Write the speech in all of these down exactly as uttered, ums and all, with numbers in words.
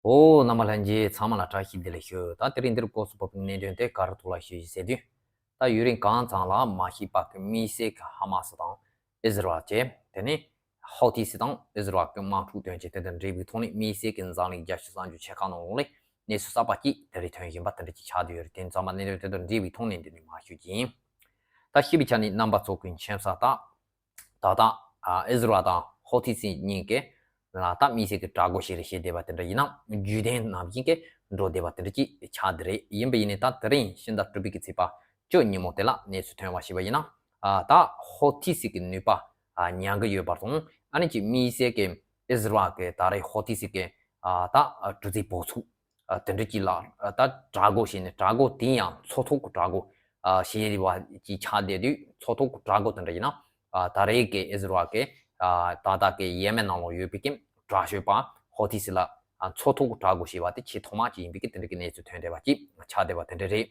ཨོ། རྣམ་པ་ལྷན་རྒྱས་ཚང་མ་ལ་བཀྲ་ཤིས་བདེ་ལེགས་ཞུ། ད་དེ་རིང་འདིར་སྐོར་སུ་བབས་པའི་གནད་དོན་དེ་ག་རེ་ཐོག་ལ་ཞུ་ཞིག་ཟེར་དུས། ད་ཡུན་རིང་གང་ཙམ་ལ་མ་ཤེས་པ་གི་དམིགས་བསལ་གྱི་ཧ་མ་སི་དང་ཨི་ཟི་རལ་བཅས། དེ་ནས་ཧོ་ཐི་སི་དང་ཨི་ཟི་རལ་གྱི་དམག་འཁྲུག་དོན་རྐྱེན་དེ་དང་འབྲེལ་བའི་ཐོག་ནས་དམིགས་བསལ་གྱི་འཛམ་གླིང་རྒྱལ་སྤྱི་གསར་འགྱུར་ཆེ་ཁག་ནང་ལོགས་ལས་གནས་ཚུལ་གསར་པ་གཅིག་དེ་རིང་ཐོན་བཞིན་པ་དེ་འདྲ་ཅིག་ཆགས་བསྡད་ཡོད་རེད། དེ་ཚང་མ་གནད་དོན་དེ་དང་འབྲེལ་བའི་ཐོག་ནས་འདི་ནས་མར་ཞུ་གི་ཡིན། ད་ཤེས་པའི་ཆ་ནས་རྣམ་པ་ཚོ་གི་མཁྱེན་གསལ་ལྟར། ད་ལྟ་ཨི་ཟི་རལ་དང་ཧོ་ཐི་སི་གཉིས་ཀས་ལ་ད་དམིགས་བསལ་གྱི་དྲག་རྒོལ་བྱེད་རེས་བྱེད་བསྡད་པ་དེ་འདྲ་ཡིན་ན་རྒྱུན་ལྡན་ནང་བཞིན་གྱི་འགྲོ་བསྡད་པ་དེ་འདྲ་ཅིག་ཆགས་བསྡད་རེད། ཡིན་པ་ཡིན་ནའི་ད་དེ་རིང་ཕྱི་ཟླ་དྲུག་པའི་གི་ཚེས་པ་བཅུ་ཉིན་མོ་དེ་ལ་གནས་ཚུལ་ཐོན་པ་ཞིག་པ་ཡིན་ན། ད་ཧོ་ཐི་སི་གི་ནུས་པ་ཉམས་ཀྱི་ཡོད་པ་དང་ཨ་ནི་ཅིག་དམིགས་བསལ་གྱི་ཨི་ཟི་རལ་གྱི་ད་རེས་ཧོ་ཐི་སི་གི་ད་གྲུ་གཟིངས་བོ་ཚུགས། ཨ། དེ་འདྲ་ཅིག་ལ་ཨ། ད་དྲག་རྒོལ་བྱས་ནས་དྲག་རྒོལ་དེ་ཡང་མཚོ་ཐོག་གི་དྲག་རྒོལ་ཨ། བྱས་པ་ཅིག་ཆགས་བསྡད་དུས་མཚོ་ཐོག་གི་དྲག་རྒོལ་དེ་འདྲ་ཡིན་ན། ཨ། ད་རེས་ཀྱི་ཨི་ཟི་རལ་གྱི་ཨ། ད་ལྟ་གི་ཡེ་མེན་ནང་ལོགས་ཡོད་པའི་གི་དྲག་སྤྱོད་པ་ཧོ་ཐི་སི་ལ་ཨ། མཚོ་ཐོག་གི་དྲག་རྒོལ་བྱས་པ་དེ་ཆེས་ཐོག་མ་ཅིག་ཡིན་པའི་གི་དེ་འདྲ་གི་གནས་ཚུལ་ཐོན་བསྡད་པ་ཅིག་ཆགས་བསྡད་པ་དེ་འདྲ་རེད།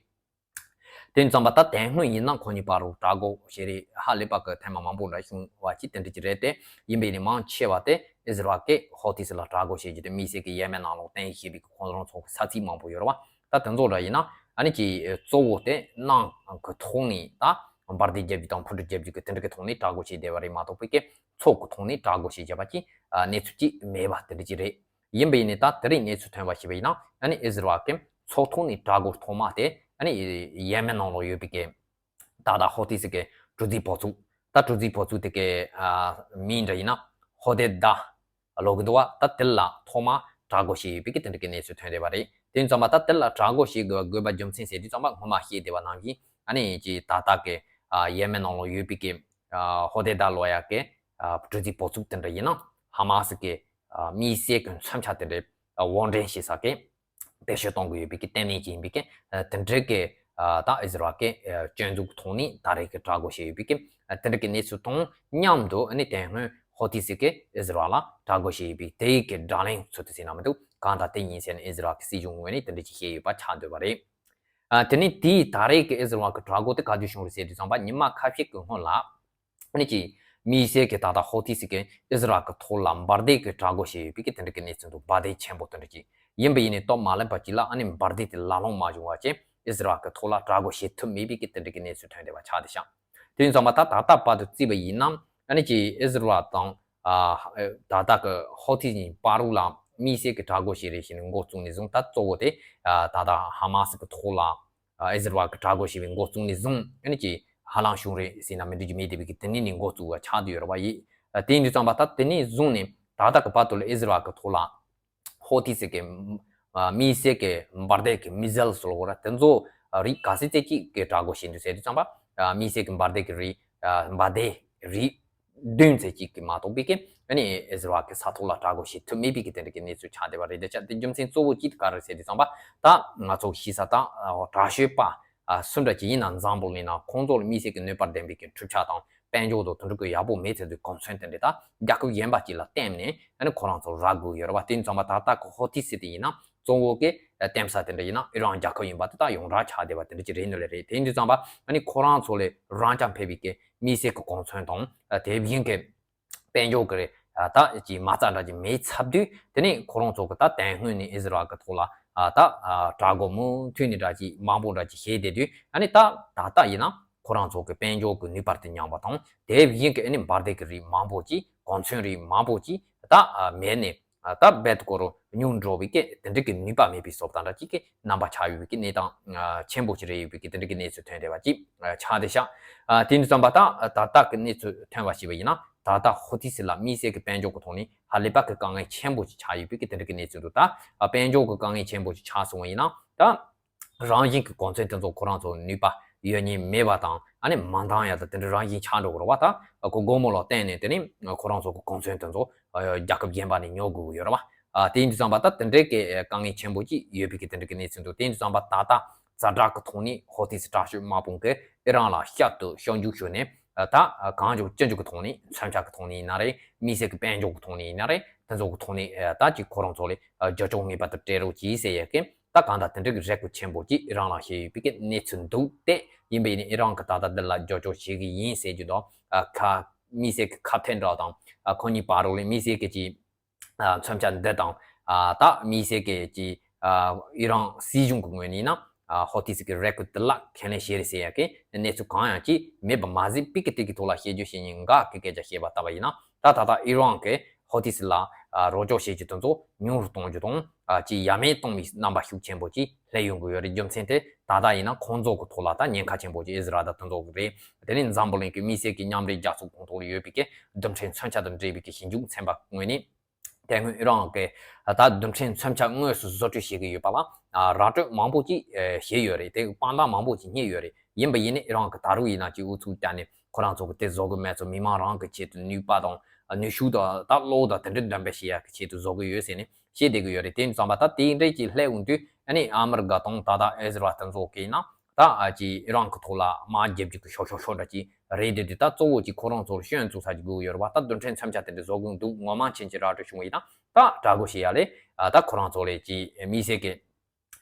དེ་ཙམ་པ་ད་དེ་སྔོན་ཡིན་ན་ཁོ་གཉིས་བར་དུ་དྲག་རྒོལ་བྱེད་རེས་ཧ་ལས་པ་གི་ཐེངས་མ་མང་པོ་འདྲ་བྱུང་བ་ཅིག་དེ་འདྲ་ཅིག་རེད་དེ། ཡིན་པས་ནི་མང་ཆེ་བ་དེ་ཨི་ཟི་རལ་གྱིས་ཧོ་ཐི་སི་ལ་དྲག་རྒོལ་བྱེད་རྒྱུ་དེ་དམིགས་བསལ་གྱི་ཡེ་མེན་ནང་ལོགས་གཏན་འཁེལ་བའི་གི་ཁོང་རང་ཚོ་གི་ས་ཚིགས་མང་པོ་ཡོད་རེད་བ། ད་དེ་ཚོ་འདྲ་ཡིན་ན་ཨ་ནི་ཀྱི་གཙོ་བོ་དེ་ནང་གི་ཐོག་ནས་ད་འབར་མདེལ་རྒྱག་རྒྱུ་དང་འཕུར་གྲུ་རྒྱག་རྒྱུ་གི་དེ་འདྲ་གི་ཐོག་ནས་དྲག་རྒོལ་བྱས་བསྡད་པ་རེད་མ་གཏོགས་པའི་གི་མཚོ་གི་ཐོག་ནས་དྲག་རྒོལ་བྱས་བསྡད་པ་ཅིག་གནས་ཚུལ་ཅིག་མེད་པ་དེ་འདྲ་ཅིག་རེད། ཡིན་པ་ཡིན་ནའི་ད་དེ་རིང་གནས་ཚུལ་ཐོན་པ་ཞིག་པ་ཡིན་ན་ཨ་ནི་ཨི་ཟི་རལ་གྱི་མཚོ་ཐོག་ནས་དྲག་རྒོལ་ཐོག་མ་དེ་ཨ་ནི་ཡེ་མེན་ནང་ལོགས་ཡོད་པའི་གི་ད་ལྟ་ཧོ་ཐི་སི་གི་གྲུ་གཟིངས་བོ་ཚུགས། ད་གྲུ་གཟིངས་བོ་ཚུགས་དེ་གི་ཨ་མིང་འདྲ་ཡིན་ན་ཧོ་དེ་ད་ལབ་གི་འདུག་བ། ད་དེ་ལ་ཐོག་མ་དྲག་རྒོལ་བྱས་ཡོད་པའི་གི་དེ་འདྲ་གི་གནས་ཚུལ་ཐོན་བསྡད་པ་རེད། དེ་ཙམ་པ་ད་དེ་ལ་དྲག་རྒོལ་བྱེད་དགོས་པ་དགོས་པ་རྒྱུ་མཚན་ཟེར་དུས་ཙམ་པ་སྔོན་མ་བཤད་བསྡད་པ་ནང་བཞིན་ཨ་ནི་ཀྱི་ད་ལྟ་གི་ཨ་ཡེ་མེན་ནང་ལོགས་ཡོད་པའི་གི་ཨ་ཧོ་དེ་ད་ལབ་ཡག་གི་ཨ་གྲུ་གཟིངས་བོ་ཚུགས་དེ་འདྲ་ཡིན་ན་ཧ་མ་སི་གི་ཨ་དམིགས་བསལ་གྱི་མཚོན་ཆ་དེ་འདྲའི་ཨ་དབོར་འདྲེན་བྱེད་ས་གི་བེད་སྤྱོད་གཏོང་གི་ཡོད་པའི་གི་རྟེན་གནས་ཅིག་ཡིན་པའི་གི་ཨ་དེ་འདྲའི་གི་ཨ་ད་ཨི་ཟི་རལ་གི་ཨ་སྐྱོན་འཛུགས་ཐོག་ནས་ད་རེས་ཀྱི་དྲག་རྒོལ་བྱས་ཡོད་པའི་གི་ཨ་དེ་འདྲའི་གི་གནས་ཚུལ་དང་མཉམ་དུ་ཨ་ནི་དེ་སྔོན་ཧོ་ཐི་སི་གི་ཨི་ཟི་རལ་ལ་དྲག་རྒོལ་བྱས་ཡོད་པའི་དེའི་གི་བརྡ་ལན་ཚུལ་དུ་ཟིན་ན་མི་འདུག་གང་ལྟར་དེ་ཡིན་ཟེར་ནས་ཨི་ཟི་རལ་གི་སྲིད་གཞུང་ངོས་ནས་དེ་འདྲ་ཅིག་བཤད་ཡོད་པ་ཆགས་འདུག་པ་རེད། ཨ་དེ་ནས་དེའི་ད་རེས་ཀྱི་ཨི་ཟི་རལ་གྱི་དྲག་རྒོལ་དེ་ག་དུས་བྱུང་རེད་ཟེར་དུས་ཙམ་པ་ཉི་མ་ཁ་ཤས་ཀྱི་སྔོན་ལ། ཨ་ནི་ཀྱི་དམིགས་བསལ་གྱི་ད་ལྟ་ཧོ་ཐི་སི་གིས་ཨི་ཟི་རལ་གྱི་ཐོག་ལ་འབར་མདེལ་གྱི་དྲག་རྒོལ་བྱས་ཡོད་པའི་གི་དེ་འདྲ་གི་གནས་ཚུལ་འདུག་འབར་མདེལ་ཆེན་པོ་དེ་འདྲ་ཅིག་ཡིན་པ་ཡིན་ནའི་སྟབས་མ་ལེགས་པ་ཅིག་ལ་ཨ་ནི་འབར་མདེལ་དེ་ལ་ལོང་མ་བྱུང་བ་བྱས་ཨི་ཟི་རལ་གྱི་ཐོག་ལ་དྲག་རྒོལ་བྱེད་ཐུབ་མེད་པའི་གི་དེ་འདྲ་གི་གནས་ཚུལ་ཐོན་བསྡད་པ་ཆགས་བསྡད་ཤག་དེ་ཡིན་ཙང་མ་ད་ད་ལྟ་བར་དུ་བརྩིས་པ་ཡིན་ན་ཨ་ནི་ཀྱི་ཨི་ཟི་རལ་དང་ཨ་ད་ལྟ་གི་ཧོ་ཐི་སི་གཉིས་བར་དུ་ལ་དམིགས་བསལ་གྱི་དྲག་རྒོལ་བྱེད་རེས་བྱས་ནས་འགོ་བཙུགས་ནས་བཟུང་ད་གཙོ་བོ་དེ་ཨ་ད་ལྟ་ཧ་མ་སི་གི་ཐོག་ལ་ཨ་ཨི་ཟི་རལ་གྱི་དྲག་རྒོལ་བྱས་པའི་འགོ་བཙུགས་ནས་བཟུང་ཨ་ནི་ཀྱི་ཧ་ལམ་བྱུང་རེད་ཟེར་ན་མི་འགྲིག་རྒྱུ་མེད་བསྡད་པའི་གི་དེ་ནས་ནས་འགོ་བཙུགས་པ་ཆགས་བསྡད་ཡོད་རེད་བ་ཡིན། ཨ་དེ་ཡིན་དུས་ཙམ་པ་ད་དེ་ནས་བཟུང་ནས་ད་ལྟ་གི་བར་དུ་ལ་ཨི་ཟི་རལ་གྱི་ཐོག་ལ་ཧོ་ཐི་སི་གི་ཨ་དམིགས་བསལ་གྱི་འབར་མདེལ་གྱི་མི་ཟེལ་སི་ལབ་དགོས་རེད། དེ་ཚོ་རིགས་ག་ཚད་ཅིག་གི་དྲག་རྒོལ་བྱེད་འདུག་ཟེར་དུས་ཙམ་པ་ཨ་དམིགས་བསལ་གྱི་འབར་མདེལ་གྱི་རིགས་ཨ་འབར་མདེལ་རིགས་བདུན་ཙམ་ཅིག་གི་མ་གཏོགས་པའི་གི་ཨ་ནི་ཨི་ཟི་རལ་གྱི་ས་ཐོག་ལ་དྲག་རྒོལ་བྱེད་ཐུབ་མེད་པའི་གི་དེ་འདྲ་གི་གནས་ཚུལ་ཆགས་བསྡད་པ་རེད། དེ་ཆ་དེ་རྒྱུ་མཚན་གཙོ་བོ་གཅིག་དེ་ག་རེ་ཟེར་དུས་ཙམ་པ་ད་ང་ཚོ་ཤེས་ས་ད་དྲག་སྤྱོད་པ་ཨ་སུ་འདྲ་ཅིག་ཡིན་ན་འཛམ་བུ་གླིང་ནང་ཁོང་ཚོ་ལ་དམིགས་བསལ་གྱི་ནུས་པ་ལྡན་པའི་གི་འཕྲུལ་ཆས་དང་དཔལ་འབྱོར་དང་དེ་འདྲ་གི་ཡག་པོ་མེད་ཚེ་དུས་གོ་མཚོན་དེ་འདྲ་ད་རྒྱལ་ཁབ་གཞན་པ་ཅིག་ལ་བསྟན་ནས་ཨ་ནི་ཁོ་རང་ཚོ་རག་དགོས་ཡོད་རེད་བ། དེ་ཡིན་ཙང་མ་ད་ལྟ་གི་ཧོ་ཐི་སི་དེ་ཡིན་ན་གཙོ་བོ་གི་བསྟན་ས་དེ་འདྲ་ཡིན་ན་ཨི་རན་རྒྱལ་ཁབ་ཡིན་པ་དེ་ད་ཡོངས་གྲགས་ཆགས་བསྡད་པ་དེ་འདྲ་ཅིག་རེད་ནི་ལས་རེད། དེ་ཡིན་དུས་ཙམ་པ་ཨ་ནི་ཁོ་རང་ཚོ་ལས་རང་རྐྱ་འཕེར་བའི་གི་དམིགས་བསལ་གྱི་གོ་མཚོན་དང་དེ་བཞིན་གྱི་དཔལ་འབྱོར་གྱི་རེད་ད་ཅིག་མ་རྩ་འདྲ་ཅིག་མེད་ཚར་དུས་དེ་ནས་ཁོ་རང་ཚོ་གི་ད་དེ་སྔོན་ནས་ཨི་ཟི་རལ་གྱི་ཐོག་ལ་ད་དྲག་རྒོལ་མུ་མཐུད་ནས་འདྲ་ཅིག་མང་པོ་འདྲ་ཅིག་བྱས་བསྡད་དུས་ཨ་ནི་ད་ད་ལྟ་ཡིན་ན་ཁོ་རང་ཚོ་གི་དཔལ་འབྱོར་གྱི་ནུས་པ་དེ་ཉམས་པ་དང་དེ་བཞིན་གྱི་ཨ་ནི་འབར་མདེལ་གྱི་རིགས་མང་པོ་ཅིག་གོ་མཚོན་རིགས་མང་པོ་ཅིག་ད་མེད་ནས་ད་རྦད་དེ་ཁོ་རང་ཉུང་འགྲོ་བའི་གི་དེ་འདྲ་གི་ནུས་པ་མེད་པའི་བཟོ་ལྟ་འདྲ་ཅིག་གི་རྣམ་པ་ཆགས་ཡོད་པའི་གི་གནས་སྟངས་ཆེན་པོ་ཅིག་རེད་ཡོད་པའི་གི་དེ་འདྲ་གི་གནས་ཚུལ་ཐོན་བསྡད་པ་ཅིག་ཆགས་བསྡད་ཤག་དེ་ཡིན་དུས་ཙམ་པ་ད་ད་ལྟ་གི་གནས་ཚུལ་ཐོན་པ་ཞིག་པ་ཡིན་ན་ད་ལྟ་ཧོ་ཐི་སི་ལ་དམིགས་བསལ་གྱི་དཔལ་འབྱོར་གྱི་ཐོག་ནས་ཧ་ལས་པ་གི་དཀའ་ངལ་ཆེན་པོ་ཅིག་ཆགས་ཡོད་པའི་གི་དེ་འདྲ་གི་གནས་ཚུལ་འདུག་ད་དཔལ་འབྱོར་གྱི་དཀའ་ངལ་ཆེན་པོ་ཅིག་ཆགས་སོང་བ་ཡིན་ན་ད་རང་བཞིན་གྱི་གོ་མཚོན་དེ་ཚོ་ཁོ་རང་ཚོ་ནུས་པ་ཡོད་མཁན་མེད་པ་དང་ཨ་ནི་མ་འདང་ཡ་ད་དེ་འདྲ་རང་བཞིན་ཆགས་འགྲོ་གི་རེད་བ། ད་ཁོ་སྒོར་མོ་ལ་བརྟེན་ནས་དེ་ནི་ཁོ་རང་ཚོ་གི་གོ་མཚོན་དེ་ཚོ་རྒྱལ་ཁབ་གཞན་པ་ནས་ཉོ་དགོས་ཀྱི་ཡོད་རེད་བ། དེ་ཡིན་དུས་ཙམ་པ་ད་དེ་འདྲའི་གི་དཀའ་ངལ་ཆེན་པོ་ཅིག་ཡོད་པའི་གི་དེ་འདྲ་གི་གནས་ཚུལ་འདུག་དེ་ཡིན་དུས་ཙམ་པ་ད་ལྟ་ཛ་དྲག་གི་ཐོག་ནས་ཧོ་ཐི་སི་དྲག་སྤྱོད་དམག་དཔུང་གིས་ཨི་རན་ལ་བསྐྱར་དུ་ཤོག་འཇུག་ཞུས་ནས་ད་གང་མགྱོགས་ཅི་མགྱོགས་ཀྱི་ཐོག་ནས་མཚོན་ཆ་གི་ཐོག་ནས་ཡིན་ན་རེད། དམིགས་བསལ་གྱི་དཔལ་འབྱོར་གྱི་ཐོག་ནས་ཡིན་ན་རེད། དེ་ཚོ་གི་ཐོག་ནས་ད་ཅིག་ཁོ་རང་ཚོ་ལ་རྒྱབ་སྐྱོར་ངེས་པར་དུ་སྤྲད་རོགས་གྱིས་ཟེར་ཡས་ཀྱི་ད་གང་ལྟར་དེ་འདྲ་གི་རེ་སྐུལ་ཆེན་པོ་ཅིག་ཨི་རན་ལ་བྱས་ཡོད་པའི་གི་གནས་ཚུལ་འདུག་སྟེ་ཡིན་པ་ཡིན་ན་ཨི་རན་གྱིས་ད་ལྟ་འདི་ལ་རྒྱབ་སྐྱོར་བྱེད་ཀྱི་ཡིན་ཟེར་རྒྱུ་དང་ཁ་དམིགས་བསལ་གྱི་ཁ་གཏད་འདྲ་དང་ཁོ་གཉིས་བར་རོགས་ལས་དམིགས་བསལ་གྱི་ཅིག་མཚོན་ཆ་འདི་དང་ ཨ་ད་དམིགས་བསལ་གྱི་ཅིག་ཨ་ཨི་རན་སྲིད་གཞུང་གི་ངོས་ནས་ཡིན་ན་ཨ་ཧོ་ཐི་སི་གི་རེ་ཀོཌ་དེ་ལ་ཁས་ལེན་བྱས་རེད་ཟེར་ཡ་གི་གནས་ཚུལ་གང་ཡང་ཅིག་མེད་པ་མ་ཟད། པི་ཀི་དེ་གི་ཐོག་ལ་བཤད་རྒྱུ་བྱས་ནས་འགའ་གི་སྐད་ཆ་བཤད་པ་ལྟ་བ་ཡིན་ན། ད་ད་ལྟ་ཨི་རན་གི་ཧོ་ཐི་སི་ལ་ཨ་རོགས་སྐྱོར་བྱེད་རྒྱུ་དེ་ཚོ་ཉུང་རུ་གཏོང་རྒྱུ་དང་། ཨ་ཅིག་ཡ་མེད་གཏོང་བའི་རྣམ་པ་ཤུགས་ཆེན་པོ་ཅིག་སླེབས་ཡོང་གི་ཡོད་རེད། རྒྱུ་མཚན་དེ་ད་ལྟ་ཡིན་ན་ཁོང་ཚོ་གི་ཐོག་ལ་ད་ཉེན་ཁ་ཆེན་པོ་ཅིག་ཨི་ཟི་རལ་དང་དེ་ཚོ་གི་རེད། དེ་ནས་འཛམ་བུ་གླིང་གི་དམིགས་བསལ་གྱི་མཉམ་འབྲེལ་རྒྱལ་ཚོགས་ཁོངས་གཏོགས་ལ་ཡོད་པའི་གི་འདུམ་འགྲིག་མཚོན་ཆ་དང་འབྲེལ་བའི་གི་ཞིབ་འཇུག་ཚན་པ་ངོས་ནས། དེ་སྔོན་ཨི་རན་གྱི་ད་འདུམ་འགྲིག་མཚོན་ཆ་དངོས་སུ་བཟོ་སྐྲུན་བྱེད་ཀྱི་ཡོད་པ་ལ་ཨ་ར་སྤྲོད་མང་པོ་ཅིག་ཨེ་བྱས་ཡོད་རེད། དེ་དཔང་རྟགས་མང་པོ་ཅིག་རྙེད་ཡོད་རེད། ཡིན་པ་ཡིན་ནའི་ཨི་རན་གྱི་ད་རུང་ཡིན་ན་ཅིག་ཨུ་ཚུགས་བརྒྱབ་ནས་ཁོ་རང་ཚོ་གི་དེ་བཟོ་གི་མེད་ཚོ་མི་མང་རང་གི་ཆེད་དུ་ནུས་པ་དང་ནུས་ཤུགས་དང་ད་བློ་དང་དེ་འདྲ་འདོན་སྤེལ་བྱེད་ཡག་གི་ཆེད་དུ་བཟོ་གི་ཡོད་ཟེར་ནས་བཤད་བསྡད་ཀྱི་ཡོད་རེད། དེ་ཙམ་པ་ད་དེ་འདྲས་ཀྱི་སླེབས་འོང་དུས་ཨ་ནི་ཨ་མི་རི་ཀ་དང་ད་ལྟ་ཨི་ཟི་རལ་དེ་ཚོ་གི་ཡིན་ན་ད་ཨ་ཅིག་ཨི་རན་གྱི་ཐོག་ལ་དམག་རྒྱབ་རྒྱུ་གི་ཤོག་ཤོག་ཤོག་འདྲ་ཅིག་རེད་དེ། དེ་ད་གཙོ་བོ་ཅིག་ཁོ་རང་ཚོར་ཤོན་བཙུགས་ས་ཅིག་དགོས་ཀྱི་ཡོད་རེད་བ། ད་འདུམ་འགྲིག་མཚོན་ཆ་དེ་འདྲ་བཟོ་དགོས་འདུག་ངོ་མ་མཁྱེན་ཅིག་ར་སྤྲོད་བྱུང་བ་ཡིན་ན་ད་དྲག་རྒོལ་བྱེད་ཡ་ལས་ཨ་ད་ཁོ་རང་ཚོ་ལས་ཅིག་དམིགས་བསལ་གྱི་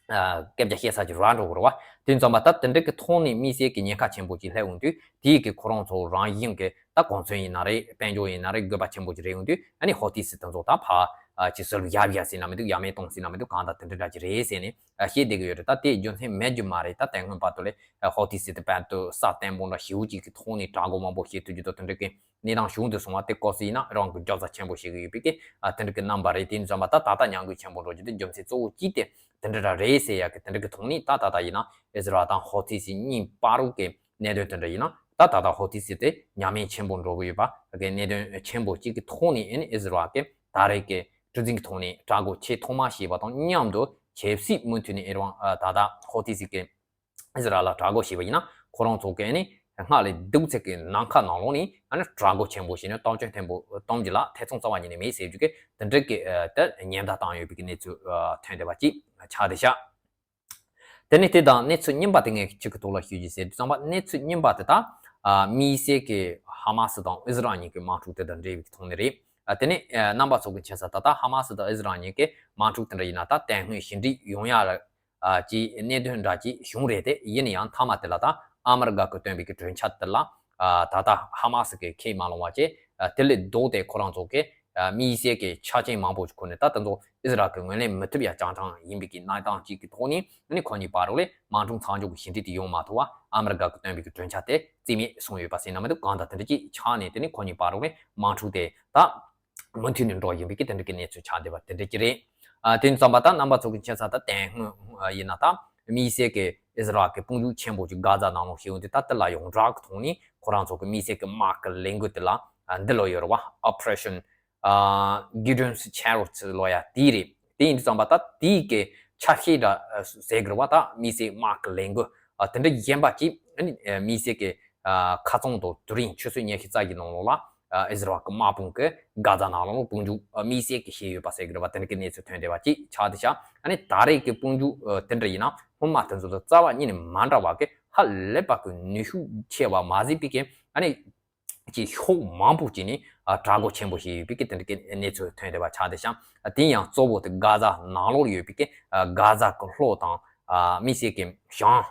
ཨ་སྐད་ཆ་བཤད་ས་ཅིག་རག་འགྲོ་གི་རེད་བ། དེ་ཙམ་པ་ད་དེ་འདྲ་གི་ཐོག་ནས་དམིགས་བསལ་གྱི་ཉེན་ཁ་ཆེན་པོ་ཅིག་སླེབས་འོང་དུས་དེའི་གི་ཁོ་རང་ཚོ་རང་བཞིན་གྱི་ད་གོ་མཚོན་ཡིན་ན་རེད། དཔལ་འབྱོར་ཡིན་ན་རེད། དགོས་པ་ཆེན་པོ་ཅིག་རེད་འོང་དུས་ཨ་ནི་ཧོ་ཐི་སི་དེ་ཚོ་ད་ཕར་ཨ་ཅིག་ཟུར་ཡར་བཞག་ཟིན་ན་མི་འདུག་ཡ་མེད་གཏོང་ཟིན་ན་མི་འདུག་གང་ལྟར་དེ་འདྲ་འདྲ་ཅིག་རེད་ཟེར་ནས་ཨ་བཤད་བསྡད་ཀྱི་ཡོད་རེད། ད་དེ་རྒྱུ་མཚན་མེད་རྒྱུ་མ་རེད། ད་དེ་སྔོན་བར་དུ་ལས་ཨ་ཧོ་ཐི་སི་དེ་བར་དུ་ས་བརྟན་པོ་འདྲ་ཞེ་པོ་ཅིག་གི་ཐོག་ནས་དྲག་རྒོལ་མང་པོ་བྱེད་ཐུབ་རྒྱུ་དང་དེ་འདྲ་གི་གནས་སྟངས་བྱུང་དུ་སོང་བ་དེ་སྐབས་སུ་ཡིན་ན་རང་གི་རྒྱབ་རྩ་ཆེན་པོ་བྱེད་ཀྱི་ཡོད་པའི་གི་ཨ་དེ་འདྲ་གི་རྣམ་པ་རེད། དེ་ཙམ་པ་ད་ད་ལྟ་ཉམས་རྒུད་ཆེན་པོ་འགྲོ་རྒྱུ་དེ་རྒྱུ་མཚན་གཙོ་བོ་གཅིག་དེ་དེ་འདྲ་ར་རེད་ཟེར་ཡ་གི་དེ་འདྲ་གི་ཐོག་ནས་ད་ད་ལྟ་ཡིན་ན་ཨི་ཟི་རལ་དང་ཧོ་ཐི་སི་གཉིས་བར་དུ་གི་གནད་དོན་དེ་འདྲ་ཡིན་ན་ད་ད་ལྟ་ཧོ་ཐི་སི་དེ་ཉམས་དམས་ཆེན་པོ་འགྲོ་གི་ཡོད་པ་གི་གནད་དོན་ཆེན་པོ་གཅིག་གི་ཐོག་ནས་ཨ་ནི་ཨི་ཟི་རལ་གི་ད་རེས་ཀྱི་གྲུ་གཟིངས་ཀྱི་ཐོག་ནས་དྲག་རྒོལ་ཆེས་ཐོག་མ་བྱས་པ་དང་མཉམ་དུ་ཆབ་སྲིད་མུ་མཐུད་ནས་ཨི་རན་ཨ་ད་ལྟ་ཧོ་ཐི་སི་གི་ཨི་ཟི་རལ་ལ་དྲག་རྒོལ་བྱས་པ་ཡིན་ན་ཁོ་རང་ཚོ་གི་ཨ་ནི་སྔར་ལས་སྡུག་ཚད་ཀྱི་ནམ་མཁའ་ནང་ལོགས་ནས་ཨ་ནི་དྲག་རྒོལ་ཆེན་པོ་བྱས་ནས་གཏོར་སྐྱོན་ཐེངས་པོ་གཏོང་རྒྱུ་ལ་ཐེ་ཚོམ་རྩ་བ་ཉིད་ནས་མེད་ཟེར་རྒྱུ་གི་དེ་འདྲ་གི་ཨ་དེ་ཉེན་བརྡ་བཏང་ཡོད་པའི་གི་གནས་ཚུལ་ཨ་ཐོན་བསྡད་པ་ཅིག་ཆགས་བསྡད་ཤག་དེ་ནས་དེ་དང་གནས་ཚུལ་རྙིང་པ་དེ་ངས་གཅིག་གི་ཐོག་ལ་ཞུ་རྒྱུ་ཟེར་དུས་ཙམ་པ་གནས་ཚུལ་རྙིང་པ་དེ་ད་ཨ་དམིགས་བསལ་གྱི་ཧ་མ་སི་དང་ཨི་ཟི་རལ་གཉིས་ཀྱི་དམག་འཁྲུག་དེ་དང་འབྲེལ་བའི་ཐོག་ནས་རེད། ཨ་དེ་ནས་ཨ་རྣམ་པ་ཚོ་གི་མཁྱེན་གསལ་ད་ལྟ་ཧ་མ་སི་དང་ཨི་ཟི་རལ་གཉིས་ཀྱི་དམག་འཁྲུག་དེ་འདྲ་ཡིན་ན་ད་དེ་སྔོན་ཞི་འགྲིག་ཡོང་ཡ་ལ་ཨ་ཅིག་གནད་དོན་འདྲ་ཅིག་བྱུང་རེད་དེ། ཡིན་ན་ཡང་མཐའ་མ་དེ་ལ་ད་ཨ་མི་རི་ཀ་གི་བཏོན་པའི་གི་གྲོས་འཆར་དེ་ལ་ཨ་ད་ལྟ་ཧ་མ་སི་གི་ཁས་མ་ལོངས་པ་བྱས། ཨ་དེ་ལས་ལྡོག་སྟེ་ཁོ་རང་ཚོ་གི་ཨ་དམིགས་བསལ་གྱི་ཆ་རྐྱེན་མང་པོ་ཞིག་ཁུར་ནས་ད་དེ་ཚོ་ཨི་ཟི་རལ་གྱིས་ངོས་ལེན་མི་ཐུབ་ཡ་རྐྱང་རྐྱང་ཡིན་པའི་གི་གནས་སྟངས་ཅིག་གི་ཐོག་ནས་ཨ་ནི་ཁོ་གཉིས་བར་ལ་དམག་འཁྲུག་མཚམས་འཇོག་གི་ཞི་འགྲིག་དེ་ཡོང་མ་ཐུབ་པ་ཨ་མི་རི་ཀ་གིས་བཏོན་པའི་གི་གྲོས་འཆར་དེ་རྩིས་མེད་སོང་ཡོད་པ་ཟེར་ན་མི་འདུག་གང་ལྟར་དེ་འདྲ་ཅིག་ཆགས་ནས་དེ་ནི་ཁོ་གཉིས་བར་ལ་དམག་འཁྲུག་དེ་ད་མུ་མཐུད་ནས་འགྲོ་བཞིན་པའི་གི་དེ་འདྲ་གི་གནས་ཚུལ་ཆགས་བསྡད་པ་དེ་འདྲ་ཅིག་རེད། ཨ་དེ་ཙམ་པ་ད་རྣམ་པ་ཚོ་གི་མཁྱེན་གསལ་ད་དེ་སྔོན་ཡིན་ན་ད་དམིགས་བསལ་གྱི་ཨི་ཟི་རལ་གྱི་དཔུང་འཇུག་ཆེན་པོ་ཅིག་གྷ་ཛ་ནང་ལོགས་ཤེས་ཡོང་དུས་ད་དེ་ལ་ཡོངས་གྲགས་ཀྱི་ཐོག་ནས་ཁོ་རང་ཚོ་གི་དམིགས་བསལ་གྱི་དམག་གི་ལས་འགུལ་དེ་ལ་ཨ་འདི་ལོ་ཡོད་རེད་བ། Operation ཨ་Gideon's Chariots ལོ་ཡ་དེ་རེད། དེ་ཡིན་དུས་ཙམ་པ་ད་དེའི་གི་ཆ་ཤས་འདྲ་ཟེར་དགོས་རེད་བ། ད་དམིགས་བསལ་དམག་གི་ལས་འགུལ་ཨ་དེ་འདྲ་གཞན་པ་ཅིག་ཨ་ནི་དམིགས་བསལ་གྱི་ཨ་ཁ་རྩང་དང་དུས་རིང་ཆུ་ཚོད་ཉི་ཤུ་རྩ་གི་ནང་ལོགས་ལ་ཨ་ཨི་ཟི་རལ་གྱི་དམག་དཔུང་གིས་གྷ་ཛ་ནང་ལོགས་ལ་དཔུང་འཇུག་ཨ་དམིགས་བསལ་གྱི་བྱས་ཡོད་པ་ཟེར་དགོས་རེད་བ། དེ་འདྲ་གི་གནས་ཚུལ་ཐོན་བསྡད་པ་ཅིག་ཆགས་བསྡད་ཤག་ཨ་ནི་ད་རེས་ཀྱི་དཔུང་འཇུག་ཨ་དེ་འདྲ་ཡིན་ན་སྔོན་མ་དེ་ཚོ་དང་རྩ་བ་ཉིད་ནས་མ་འདྲ་བ་གི་ཧ་ལས་པ་གི་ནུས་ཤུགས་ཆེ་བ་མ་ཟད་པའི་གི་ཨ་ནི་ཀྱི་ཕྱོགས་མང་པོ་ཅིག་ནས་ཨ་དྲག་རྒོལ་ཆེན་པོ་ཞིག་ཡོད་པའི་གི་དེ་འདྲ་གི་གནས་ཚུལ་ཐོན་བསྡད་པ་ཆགས་བསྡད་ཤག་ཨ་དེ་ཡང་གཙོ་བོ་དེ་གྷ་ཛ་ནང་ལོགས་ལ་ཡོད་པའི་གི་ཨ་གྷ་ཛ་གི་ལྷོ་དང་ཨ་དམིགས་བསལ་གི་བྱང་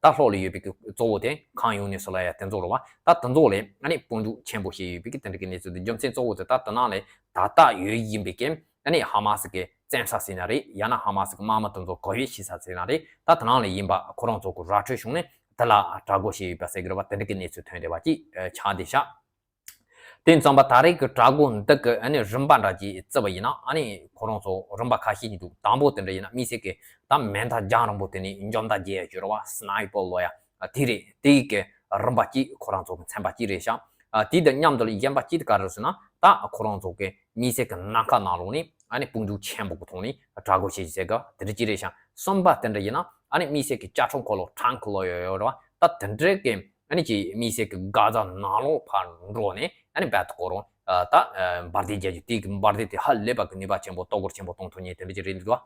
ད་ལྷོ་ལ་ཡོད་པའི་གི་གཙོ་བོ་དེ་ཁན་ཡུ་ནིས་ལབ་ཡ་དེ་ཚོ་རེད་བ། ད་དེ་ཚོ་ལ་ཨ་ནི་དཔུང་འཇུག་ཆེན་པོ་ཞིག་ཡོད་པའི་གི་དེ་འདྲ་གི་གནས་ཚུལ་དེ་རྒྱུ་མཚན་གཙོ་བོ་དེ་ད་དེ་ནང་ལ་ད་ལྟ་ཡོད་བཞིན་པའི་གི་ཨ་ནི་ཧ་མ་སི་གི་བཙན་ས་ཟེར་ན་རེད། ཡང་ན་ཧ་མ་སི་གི་དམག་མི་དེ་ཚོ་བཀག་ཡོད་བྱེད་ས་ཟེར་ན་རེད། ད་དེ་ནང་ལ་ཡིན་པ་ཁོ་རང་ཚོ་གི་ར་འཕྲོད་བྱུང་ནས་དེ་ལ་དྲག་རྒོལ་བྱས་ཡོད་པ་ཟེར་གི་རེད་བ། དེ་འདྲ་གི་གནས་ཚུལ་ཐོན་བསྡད་པ་ཅིག་ཆགས་བསྡད་ཤག་དེ་ཙམ་པ་ད་རེས་ཀྱི་དྲག་རྒོལ་འདི་གི་ཨ་ནི་རིམ་པ་འདྲ་ཅིག་བརྩི་བ་ཡིན་ན་ཨ་ནི་ཁོ་རང་ཚོ་རིམ་པ་ཁ་ཤས་ཅིག་འདུག་དང་པོ་དེ་འདྲ་ཡིན་ན་དམིགས་བསལ་གྱི་ད་མེ་མདའ་རྒྱང་རིང་པོ་དེ་ནས་འཇོམས་མདའ་རྒྱག་ཡ་ཅིག་ཡོད་རེད་བ། སི་ནའི་པར་ལབ་ཡ་དེ་རེད། དེ་གི་རིམ་པ་གཅིག་ཁོ་རང་ཚོ་གི་ཚན་པ་གཅིག་རེད་ཤག་ཨ་དེ་དང་མཉམ་དུ་ལ་གཞན་པ་གཅིག་དེ་ག་རེ་ཟེར་ན་ད་ཁོ་རང་ཚོ་གི་དམིགས་བསལ་གྱི་ནམ་མཁའ་ནང་ལོགས་ནས་ཨ་ནི་དཔུང་འཇུག་ཆེན་པོ་གི་ཐོག་ནས་དྲག་རྒོལ་བྱེད་ཀྱི་ཟེར་གི་དེ་འདྲ་གཅིག་རེད་ཤག་གསུམ་པ་དེ་འདྲ་ཡིན་ན་ཨ་ནི་དམིགས་བསལ་གྱི་ཅ་ཁྲ་འཁོར་ལོ་ཊང་ཀི་ལབ་ཡ་ཡོད་རེད་བ། ད་དེ་འདྲའི་གི་ཨ་ནི་ཅིག་དམིགས་བསལ་གྱི་གྷ་ཛ་ནང་ལོགས་ཕར་འགྲོ་ནས་ཨ་ནི་རྦད་དེ་ཁོ་རང་ད་འབར་མདེལ་རྒྱག་རྒྱུ་དེ་གི་འབར་མདེལ་དེ་ཧ་ལས་པ་གི་ནུས་པ་ཆེན་པོ་གཏོར་རྒོལ་ཆེན་པོ་གཏོང་ཐུབ་མཁན་དེ་འདྲ་ཅིག་རེད་འདུག་བ།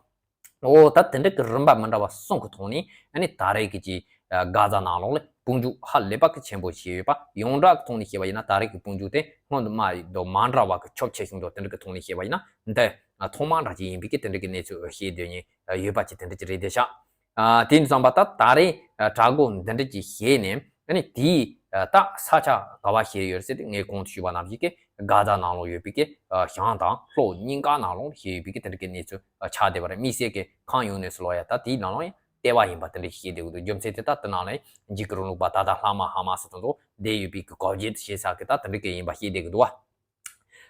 འོ་ད་དེ་འདྲ་གི་རིམ་པ་མི་འདྲ་བ་གསུམ་གི་ཐོག་ནས་ཨ་ནི་ད་རེས་ཀྱི་ཅིག་གྷ་ཛ་ནང་ལོགས་ལ་དཔུང་འཇུག་ཧ་ལས་པ་གི་ཆེན་པོ་བྱས་ཡོད་པ། ཡོངས་གྲགས་ཀྱི་ཐོག་ནས་བཤད་པ་ཡིན་ན་ད་རེས་ཀྱི་དཔུང་འཇུག་དེ་སྔོན་དུ་མ་ཡོད་མ་འདྲ་བ་གི་ཁྱབ་ཆེ་ཆུང་དང་དེ་འདྲ་གི་ཐོག་ནས་བཤད་པ་ཡིན་ན་འདི་ཐོག་མ་འདྲ་ཅིག་ཡིན་པའི་གི་དེ་འདྲ་གི་གནས་ཚུལ་བཤད་སྡོད་མཁན་ཡོད་པ་ཅིག་དེ་འདྲ་ཅིག་རེད་བསྡད་ཤག་ཨ་དེ་ཙམ་པ་ད་ད་རེས་ཨ་དྲག་རྒོལ་འདི་འདྲ་ཅིག་བྱས་ནས་ཨ་ནི་དེའི་ཨ་ད་ས་ཆ་ག་བ་བྱས་ཡོད་ཟེར་ཏེ་ངས་གོང་དུ་ཞུས་པ་ནང་བཞིན་གྱི་ གྷ་ཛ་ནང་ལོགས་ཡོད་པའི་གི་ཨ་བྱང་དང་ལྷོ་གཉིས་ཀ་ནང་ལོགས་ལ་ཞེས་ཡོད་པའི་གི་དེ་འདྲ་གི་གནས་ཚུལ་ཨ་ཆགས་བསྡད་པ་རེད། དམིགས་བསལ་གི་ཁང་ཡོང་ནས་སུ་ལོ་ཡ་ད་དེའི་ནང་ལོགས་ཡང་ལྟེ་བ་ཡིན་པ་དེ་འདྲ་ཞིག་བཤད་བསྡད་ཀྱི་འདུག་རྒྱུ་མཚན་དེ་ད་དེ་ནང་ལ་འཇིགས་སྐུལ་རིང་ལུགས་པ་ད་ལྟ་ལྷག་མ་ཧ་མ་སི་དེ་ཚོ་བསྡད་ཡོད་པའི་གི་གོ་བརྗེད་བྱེད་ས་གི་ད་དེ་འདྲ་གི་ཡིན་པ་ཞིག་བཤད་བསྡད་ཀྱི་འདུག་བ།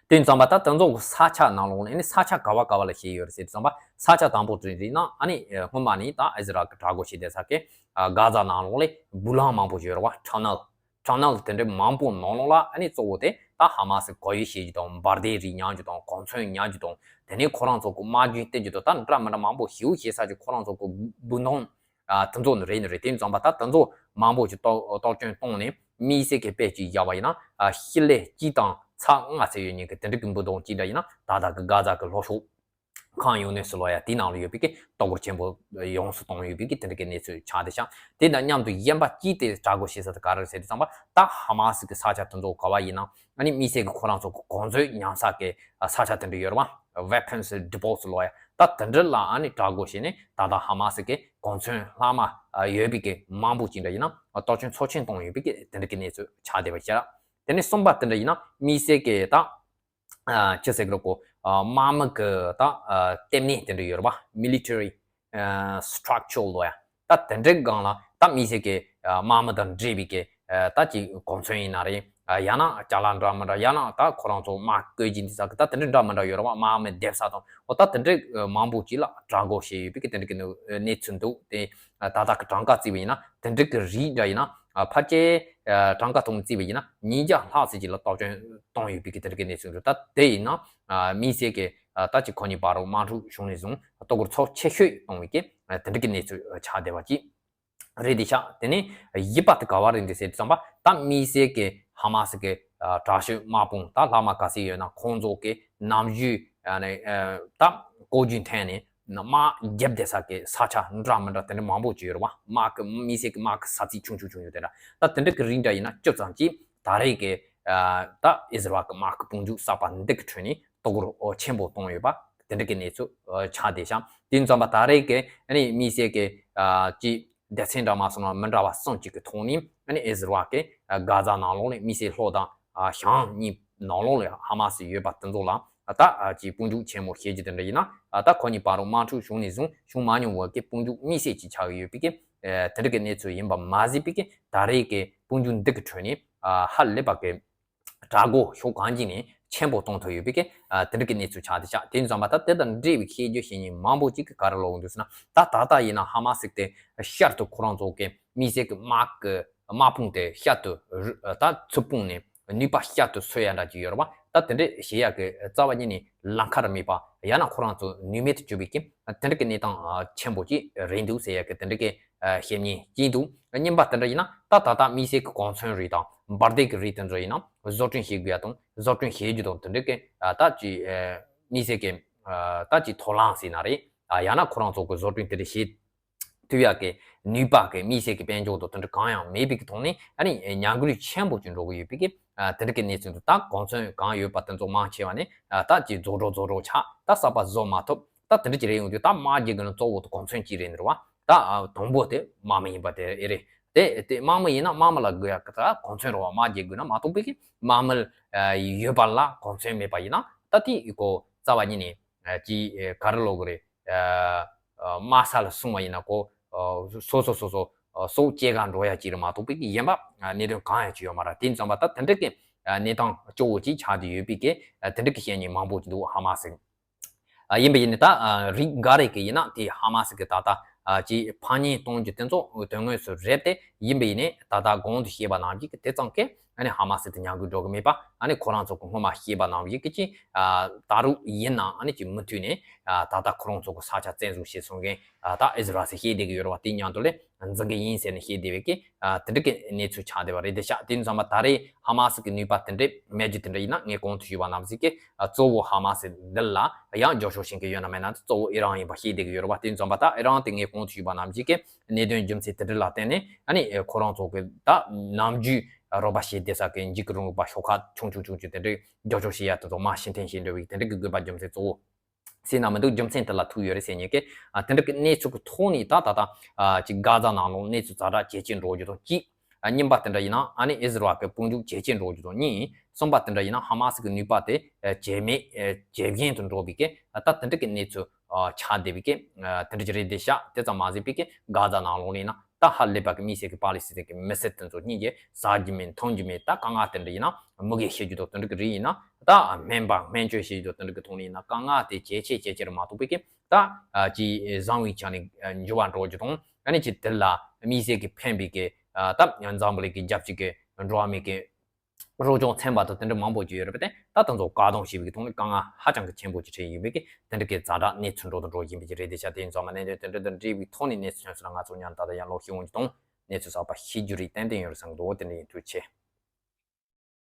དེ་ཙམ་པ་ད་དེ་ཚོ་གི་ས་ཆ་ནང་ལོགས་ལ་ཨ་ནི་ས་ཆ་ག་བ་ག་བ་ལ་བཤད་ཡོད་རེད་ཟེར་དུས་ཙམ་པ་ས་ཆ་དང་པོ་དེ་རེད་ན་ཨ་ནི་སྔོན་མ་ནས་ད་ཨི་ཟི་རལ་གི་དྲག་རྒོལ་བྱེད་བསྡད་ས་གི་གྷ་ཛ་ནང་ལོགས་ལ་སྦུག་ལམ་མང་པོ་ཡོད་རེད་བ། ཊ་ནལ། ཊ་ནལ་དེ་འདྲའི་མང་པོ་ནང་ལོགས་ལ་ཨ་ནི་གཙོ་བོ་དེ་ད་ཧ་མ་སི་གོ་ཡུལ་བྱེད་རྒྱུ་དང་འབར་མདེལ་རིགས་ཉར་རྒྱུ་དང་གོ་མཚོན་ཉར་རྒྱུ་དང་དེ་ནས་ཁོ་རང་ཚོ་གི་དམག་རྒྱུན་སྟེར་རྒྱུ་དང་ད་འདྲ་མི་འདྲ་མང་པོ་ཞེ་པོ་བྱེད་ས་ཀྱི་ཁོ་རང་ཚོ་གི་སྦུག་ནང་ཨ་དེ་ཚོ་ནི་རེད་ནི་རེད། དེ་ཙམ་པ་ད་དེ་ཚོ་མང་པོ་ཞིག་གཏོར་གཏོར་སྐྱོན་བཏང་ནས་དམིགས་བསལ་གྱི་དཔེ་ཅིག་བཞག་པ་ཡིན་ན་ཨ་ཤི་ལེ་གཅིག་དང་ཚ་ལྔ་ཚད་ཡོད་མཁན་གྱི་དེ་འདྲ་གི་སྦུག་ནང་གཅིག་འདྲ་ཡིན་ན་ད་ལྟ་གི་གྷ་ཛ་གི་ལྷོ་ཕྱོགས། ཁང་ཡོང་ནས་སུ་ལོ་ཡ་དེའི་ནང་ལ་ཡོད་པའི་གི་གཏོར་རྒོལ་ཆེན་པོ་ཡོངས་སུ་གཏོང་ཡོད་པའི་གི་དེ་འདྲ་གི་གནས་ཚུལ་ཆགས་བསྡད་ཤག་དེ་དང་མཉམ་དུ་གཞན་པ་གཅིག་དེ་དྲག་རྒོལ་བྱེད་ས་དེ་ག་རེ་ཟེར་དུས་ཙམ་པ་ད་ཧ་མ་སི་གི་ས་ཆ་དེ་ཚོ་ག་བ་ཡིན་ན་ཨ་ནི་དམིགས་བསལ་གི་ཁོ་རང་ཚོ་གི་གོ་མཚོན་ཉར་ས་གི་ས་ཆ་དེ་འདྲ་ཡོད་རེད་བ། Weapons Depot ལོ་ཡ་ད་དེ་འདྲ་ལ་ཨ་ནི་དྲག་རྒོལ་བྱས་ནས་ད་ལྟ་ཧ་མ་སི་གི་གོ་མཚོན་ལྷག་མ་ཡོད་པའི་གི་མང་པོ་ཅིག་འདྲ་ཡིན་ན་གཏོར་སྐྱོན་ཚབས་ཆེན་གཏོང་ཡོད་པའི་གི་དེ་འདྲ་གི་གནས་ཚུལ་ཆགས་བསྡད་པ་ཤག་དེ་ནས་གསུམ་པ་དེ་འདྲ་ཡིན་ན་དམིགས་བསལ་གི་ད། ཨ་ཅི་ཟེར་གི་རེད་གོ་ཨ་དམག་མི་གི་ད་ཨ་ལྟེ་གནས་དེ་འདྲ་ཡོད་རེད་པ། Military ཨ་Structure ལོ་ཡ། ད་དེ་འདྲའི་སྒང་ལ་ད་དམིགས་བསལ་གི་ཨ་དམག་མི་དང་འབྲེལ་བའི་གི་ཨ་ད་ཅིག་གོ་མཚོན་ཡིན་ན་རེད། ཨ་ཡང་ན་ཅ་ལག་འདྲ་མི་འདྲ་ཡང་ན་ད་ཁོ་རང་ཚོ་དམག་བཀོལ་གྱི་འདི་ས་གི་ད་དེ་འདྲའི་འདྲ་མི་འདྲ་ཡོད་རེད་པ། དམག་མི་སྡེབ་ས་དང་འོ་ད་དེ་འདྲའི་ཨ་མང་པོ་ཅིག་ལ་དྲག་རྒོལ་བྱས་ཡོད་པའི་གི་དེ་འདྲའི་གི་གནས་ཚུལ་འདུག་དེ་ཨ་ད་ལྟ་གི་གྲངས་ཀ་བརྩིས་པ་ཡིན་ན་དེ་འདྲའི་གི་རིགས་འདྲ་ཡིན་ན་ཨ་ཕལ་ཆེར་ཨ་གྲངས་ཀ་ཐོག་ནས་བརྩིས་པ་ཡིན་ན་ཉིས་བརྒྱ་ལྷག་ཙམ་ཅིག་ལ་གཏོར་སྐྱོན་བཏང་ཡོད་པའི་གི་དེ་འདྲ་གི་གནས་ཚུལ་འདུག་ད་དེ་ཡིན་ན། ཨ་དམིགས་བསལ་གྱི་ཨ་ད་ཅིག་ཁོ་གཉིས་བར་དུ་དམག་འཁྲུག་བྱུང་ནས་བཟུང་གཏོར་རྒོལ་ཚབས་ཆེ་ཤོས་གཏོང་བའི་གི་ཨ་དེ་འདྲ་གི་གནས་ཚུལ་ཆགས་བསྡད་པ་ཅིག་རེད་དེ་ཤག་དེ་ནས་བཞི་པ་དེ་ག་བ་རེད་འདུག་ཟེར་དུས་ཙམ་པ་ད་དམིགས་བསལ་གྱི་ཧ་མ་སི་གི་ཨ་དྲག་ཤོས་དམག་དཔུང་ད་ལྷག་མ་ག་ཚད་ཡོད་ན་ཁོང་ཚོ་གི་ནམ་རྒྱུན་ཨ་ནི་ཨ་ད་བཀོད་ཇུས་འཐེན་ནས་དམག་རྒྱབ་བསྡད་ས་གི་ས་ཆ་འདྲ་མི་འདྲ་དེ་འདྲ་མང་པོ་ཅིག་ཡོད་རེད་བ། དམག་གི་དམིགས་བསལ་གྱི་དམག་གི་ས་ཚིགས་ཆུང་ཆུང་ཆུང་ཆུང་དེ་འདྲ་ད་དེ་འདྲ་གི་རིགས་འདྲ་ཡིན་ན་ཅི་ཙམ་ཅིག་ད་རེས་ཀྱི་ཨ་ད་ཨི་ཟི་རལ་གྱི་དམག་གི་དཔུང་འཇུག་གསར་པ་འདི་གི་ཁྲོད་ནས་གཏོར་རྒོལ་ཆེན་པོ་བཏང་ཡོད་པ་དེ་འདྲ་གི་གནས་ཚུལ་ཆགས་བསྡད་ཤག་དེ་ཙམ་པ་ད་རེས་ཀྱི་ཨ་ནི་དམིགས་བསལ་གྱི་ཨ་ཅིག་སྡེ་ཚན་འདྲ་མ་སོང་ན་མི་འདྲ་བ་གསུམ་ཅིག་གི་ཐོག་ནས་ཨ་ནི་ཨི་ཟི་རལ་གྱི་ཨ་གྷ་ཛ་ནང་ལོགས་ནས་དམིགས་བསལ་ལྷོ་དང་ཨ་བྱང་གཉིས་ནང་ལོགས་ལ་ཧ་མ་སི་ཡོད་པ་དེ་ཚོ་ལ་ཨ་ད་ཨ་ཅིག་དཔུང་འཇུག་ཆེན་མོ་བྱེད་རྒྱུ་དེ་འདྲ་ཡིན་ན་ཨ་ད་ཁོ་གཉིས་བར་དུ་དམག་འཁྲུག་བྱུང་ནས་བཟུང་བྱུང་མ་མྱོང་བ་གི་དཔུང་འཇུག་དམིགས་བསལ་ཅིག་ཆགས་ཀྱི་ཡོད་པའི་གི་ཨ་དེ་འདྲ་གི་གནས་ཚུལ་ཡིན་པ་མ་ཟད་པའི་གི་ད་རེས་ཀྱི་དཔུང་འཇུག་འདི་གི་ཁྲོད་ནས་ཨ་ཧ་ལས་པ་གི་དྲག་རྒོལ་ཕྱོགས་གང་ཅིག་ནས་ཆེན་པོ་གཏོང་ཐུབ་ཡོད་པའི་གི་ཨ་དེ་འདྲ་གི་གནས་ཚུལ་ཆགས་བསྡད་ཤག་དེ་ཙམ་པ་ད་དེ་དང་འབྲེལ་བའི་ཤེས་རྒྱུ་ཤེས་མཁན་མང་པོ་ཅིག་གིས་ག་རེ་ལབ་ཀྱི་འདུག་ཟེར་ན་ད་ད་ལྟ་ཡིན་ན་ཧ་མ་སི་དེ་ཤར་དུ་ཁོ་རང་ཚོ་གི་དམིགས་བསལ་གི་དམག་གི་དམག་དཔུང་དེ་ཤར་དུ་རུ་ད་ཚུར་སྤུངས་ནས་ནུས་པ་ཤར་དུ་སོས་ཡ་འདྲ་ཅིག་ཡོད་རེད་བ། ད་དེ་འདྲ་བྱེད་ཡ་གི་རྩ་བ་ཉིད་ནས་ལམ་ཁ་ར་མེད་པ་ཡང་ན་ཁོ་རང་ཚོ་ནུས་མེད་དུ་གྱུར་པའི་གི་དེ་འདྲ་གི་གནས་སྟངས་ཆེན་པོ་ཅིག་རེད་འདུག་ཟེར་ཡ་གི་དེ་འདྲ་གི་ཨ་བཤད་མཁན་གཅིག་འདུག་གཉིས་པ་དེ་འདྲ་ཡིན་ན་ད་ད་ལྟ་དམིགས་བསལ་གྱི་གོ་མཚོན་རིགས་དང་འབར་མདེལ་གྱི་རིགས་དེ་ཚོ་ཡིན་ན་བཟོ་སྐྲུན་བྱེད་དགོས་ཡ་དང་བཟོ་སྐྲུན་བྱེད་རྒྱུ་དང་དེ་འདྲ་གི་ཨ་ད་ཅིག་ཨ་དམིགས་བསལ་གྱི་ཨ་ད་ཅིག་ཐོ་རངས་ཟེར་ན་རེད། ཨ་ཡང་ན་ཁོ་རང་ཚོ་གི་བཟོ་སྐྲུན་དེ་འདྲ་བྱེད་ཐུབ་ཡ་གི་ནུས་པ་གི་དམིགས་བསལ་གྱི་དཔལ་འབྱོར་དང་དེ་འདྲ་གང་ཡང་མེད་པའི་གི་ཐོག་ནས་ཨ་ནི་ཉམས་རྒུད་ཆེན་པོ་ཅིག་འགྲོ་གི་ཡོད་པའི་གི་ཨ་དེ་འདྲ་གི་གནས་ཚུལ་འདུག་ད་གོ་མཚོན་གང་ཡོད་པ་དེ་ཚོ་མང་ཆེ་བ་ནི་ཨ་ད་ཅིག་རྫོགས་འགྲོ་རྫོགས་འགྲོ་ཆགས་ད་གསར་པ་བཟོ་མ་ཐུབ། ད་དེ་འདྲ་ཅིག་རེད་ཡོང་དུས་ད་དམག་རྒྱག་དགོས་ན་གཙོ་བོ་དེ་གོ་མཚོན་གཅིག་རེད་འདུག་བ། ད་ཨ་དང་པོ་དེ་དམག་མི་ཡིན་པ་དེ་ཨེ་རེད། དེ་དེ་དམག་མི་ཡིན་ན་དམག་མི་ལ་དགོས་ཡ་གི་ད་གོ་མཚོན་རེད་བ། དམག་རྒྱག་དགོས་ན་མ་གཏོགས་པའི་གི་དམག་མི་ཨ་ཡོད་པ་ལ་གོ་མཚོན་མེད་པ་ཡིན་ན་ད་དེ་ཀོ་རྩ་བ་ཉིད་ནས་ཨ་ཅིག་ཨ་ག་རེ་ལབ་དགོས་རེད། ཨ་ཨ་དམག་ས་ལ་སོང་བ་ཡིན་ན་ཀོ་ཨ་སོ་སོ་སོ་སོ་ཨ་སྲོག་བཅད་ག་འགྲོ་ཡ་ཅིག་རེད་མ་གཏོགས་པའི་གི་གཞན་པ་ཨ་གནད་དོན་གང་ཡང་ཅིག་ཡོད་མ་རེད། དེ་ཙམ་པ་ད་དེ་འདྲ་གི་ཨ་གནས་སྟངས་སྐྱོ་བོ་ཅིག་ཆགས་བསྡད་ཡོད་པའི་གི་ཨ་དེ་འདྲ་གི་བཤད་མཁན་མང་པོ་ཅིག་འདུག་ཧ་མ་སི། ཨ་ཡིན་པ་ཡིན་ནི་ད་ཨ་རིགས་འགའ་རེ་གི་ཡིན་ན་དེ་ཧ་མ་སི་གི་ད་ལྟ་ཨ་ཅིག་ཕངས་སྙིང་གཏོང་རྒྱུ་དེ་ཚོ་དོན་དངོས་སུ་རེད་དེ། ཡིན་པ་ཡིན་ནི་ད་ལྟ་གོང་དུ་བཤད་པ་ནང་བཞིན་གི་དེ་ཙམ་གི་ཨ་ནི་ཧ་མ་སི་དེ་ཉམས་རྒུད་འགྲོ་གི་མེད་པ། ཨ་ནི་ཁོ་རང་ཚོ་གི་སྔོན་མ་བཤད་པ་ནང་བཞིན་གི་ཅིག་ཨ་ད་རུང་ཡིན་ན་ཨ་ནི་ཅིག་མུ་མཐུད་ནས་ཨ་ད་ལྟ་ཁོ་རང་ཚོ་གི་ས་ཆ་བཙན་བཟུང་བྱས་སོང་མཁན་ཨ་ད་ཨི་ཟི་རལ་ཟེར་བཤད་བསྡད་གི་ཡོད་རེད་བ། དེ་མཉམ་དུ་ལས་འཛིན་གི་ཡིན་ཟེར་ནས་བཤད་བསྡད་པའི་གི་ཨ་དེ་འདྲ་གི་གནས་ཚུལ་ཆགས་བསྡད་པ་རེད་དེ་ཤག་དེ་ཙམ་པ་ད་རེས་ཧ་མ་སི་གི་ནུས་པ་དེ་འདྲས་མེད་རྒྱུ་དེ་འདྲ་ཡིན་ན་ངས་གོང་དུ་ཞུས་པ་ནང་བཞིན་གི་ཨ་གཙོ་བོ་ཧ་མ་སི་འདི་ལ་ཡང་རྒྱབ་སྐྱོར་བྱེད་མཁན་ཡོད་ན་མེད་ན་གཙོ་བོ་ཨི་རན་ཡིན་པ་ཤེས་བསྡད་ཀྱི་ཡོད་རེད་བ། དེ་ཙམ་པ་ད་ཨི་རན་དེ་ངས་གོང་དུ་ཞུས་པ་ནང་བཞིན་གི་གནད་དོན་རྒྱུ་མཚན་དེ་འདྲ་ལ་བརྟེན་ནས་ཨ་ནི་ཁོ་རང་ཚོ་གི་ད་ནམ་རྒྱུན་རོགས་པ་བྱེད་བསྡད་ས་གི་འཇིགས་སྐུལ་རིང་ལུགས་པ་ཤོག་ཁག་ཆུང་ཆུང་ཆུང་ཆུང་དེ་འདྲས་རྒྱབ་སྐྱོར་བྱེད་ཡ་དེ་ཚོ་མར་ཕྱིར་འཐེན་བྱེད་འགྲོ་བའི་དེ་འདྲ་གི་དགོས་པ་རྒྱུ་མཚན་གཙོ་བོ་སེ་ན་མི་འདུག་རྒྱུ་མཚན་དེ་ལ་ཐུག་ཡོད་རེད་ཟེར་མཁན་གྱི་ཨ་དེ་འདྲ་གི་གནས་ཚུལ་གྱི་ཐོག་ནས་ད་ད་ད་ཨ་ཅིག་གྷ་ཛ་ནང་ལོགས་གནས་ཚུལ་ཛ་དྲག་ཇེ་ཆེར་འགྲོ་རྒྱུ་དང་གཅིག་ཨ་གཉིས་པ་དེ་འདྲ་ཡིན་ན་ཨ་ནི་ཨི་ཟི་རལ་གྱི་དཔུང་འཇུག་ཇེ་ཆེར་འགྲོ་རྒྱུ་དང་གཉིས། བཙོན་པ་དེ་འདྲ་ཡིན་ན་ཧ་མ་སི་གི་ནུས་པ་དེ་ཇེ་མེད་ཇེ་བརྒྱན་དུ་འགྲོ་བའི་གི་ད་དེ་འདྲ་གི་གནས་ཚུལ་ཆགས་བསྡད་པའི་གི་དེ་འདྲ་ཅིག་རེད་དེ་ཤག་དེ་ཙམ་མ་ཟད་པའི་གི་གྷ་ཛ་ནང་ལོགས་ནས་ཡིན་ན་ད་ཧ་ལས་པ་གི་དམིགས་བསལ་གི་པ་ལི་སི་ཐན་གི་མི་སེར་དེ་ཚོ་སྙིང་རྗེ་ཟ་རྒྱུ་མེད་འཐུང་རྒྱུ་མེད། ད་དཀའ་ངལ་དེ་འདྲ་ཡིན་ན་མུ་གེ་ཤི་རྒྱུ་དང་དེ་འདྲ་གི་རིགས་ཡིན་ན་ད་སྨན་པ་སྨན་བཅོས་བྱེད་རྒྱུ་དང་དེ་འདྲ་གི་ཐོག་ནས་ཡིན་ན་དཀའ་ངལ་དེ་ཇེ་ཆེ་ཇེ་ཆེར་མ་གཏོགས་པའི་གི་ད་ཅིག་བཟང་བའི་ཆ་ནས་འགྱུར་བ་འགྲོ་རྒྱུ་དང་ཨ་ནི་ཅིག་དེ་ལ་དམིགས་བསལ་གི་ཕན་པའི་གི་ད་འཛམ་བུ་གླིང་གི་རྒྱལ་སྤྱི་གི་འགྲོ་བ་མིའི་གི་རོགས་སྐྱོར་ཚན་པ་དང་དེ་འདྲ་མང་པོ་ཅིག་ཡོད་རེད་པ། དེ་ད་དེ་ཚོ་བཀག་སྡོམ་བྱས་པའི་གི་ཐོག་ནས་དཀའ་ངལ་ཧ་ཅང་གི་ཆེན་པོ་ཅིག་འཕྲད་ཡོད་པའི་གི་དེ་འདྲ་གི་ཛ་དྲག་གནས་ཚུལ་འགྲོ་དང་འགྲོ་བཞིན་པའི་གི་རེད་དེ་ཤག་དེ་ཡིན་ཙང་མ་གནད་དོན་དེ་འདྲ་དང་འབྲེལ་བའི་ཐོག་ནས་གནས་ཚུལ་ཐོན་སོང་ན་ང་ཚོ་མཉམ་དུ་ད་ལྟ་ཡང་ལོག་ཤེས་འོང་གི་དང་གནས་ཚུལ་གསར་པ་ཤེས་རྒྱུ་རེད། ཏན་ཏན་ཡོད་རེད་བསམ་གི་འདུག་དེ་འདྲ་ཡིན། ཐུགས་རྗེ་ཆེ།